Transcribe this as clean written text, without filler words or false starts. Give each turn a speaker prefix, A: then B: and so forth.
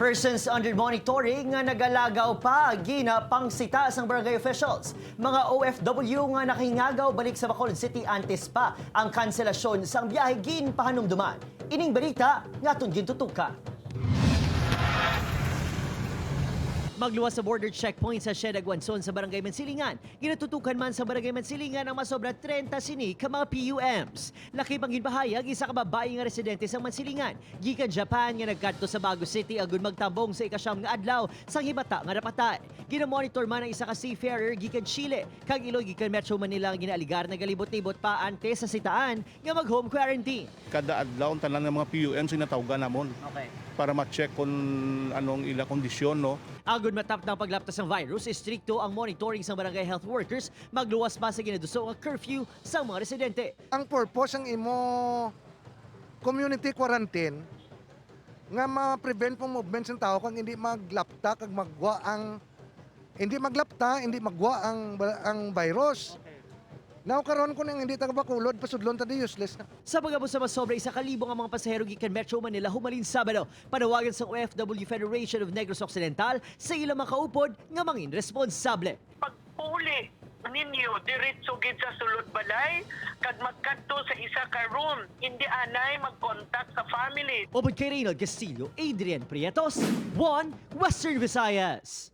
A: Persons under monitoring nga nagalagaw pa gina pangsita sang barangay officials. Mga OFW nga nakahingagaw balik sa Bacolod City antes pa ang kanselasyon sang biyahe gin pahanumduman. Ining balita nga aton gintutukan. Magluwas sa border checkpoint sa Sieda Guanzon sa Barangay Mansilingan. Ginatutukan man sa Barangay Mansilingan ang masobra 30 sini ka mga PUMs. Lakip ang ginbahayag isa ka babae nga residente sa Mansilingan. Gikan Japan nga nagkadto sa Bago City agon magtambong sa ikasyam nga adlaw sang hibata nga napatay. Gina-monitor man ang isa ka seafarer gikan Chile kag ilo gikan Metro Manila nga ginaaligar nagalibot-libot pa antes sa sitaan nga mag-home quarantine.
B: Kada adlaw ang tanan ng mga PUM sinatawgan namon para ma-check kung anong ila kondisyon, no.
A: Agon matapdang paglaptas ng virus, istrikto ang monitoring sa barangay health workers, magluwas pa sa ginaduso nga curfew sa mga residente.
C: Ang purpose ang imo community quarantine nga ma-prevent po movement sa tao kang hindi maglapta kag magwa ang hindi maglapta, hindi magwa ang virus. Now karon kun ang hindi taga Bacolod pasudlon ta di useless na.
A: Sa pag-abot sa masobra 1,000 ang mga pasahero gikan Metro Manila humalin Sabado, panawagan sa OFW Federation of Negros Occidental sa ilang mga kaupod nga mangin responsable.
D: Pagpuli ninyo, diretso gid sa sulod balay kag magkadto sa isa ka room, hindi anay mag-contact sa family.
A: Upod kay Reynald Castillo, Adrian Prietos, 1 Western Visayas.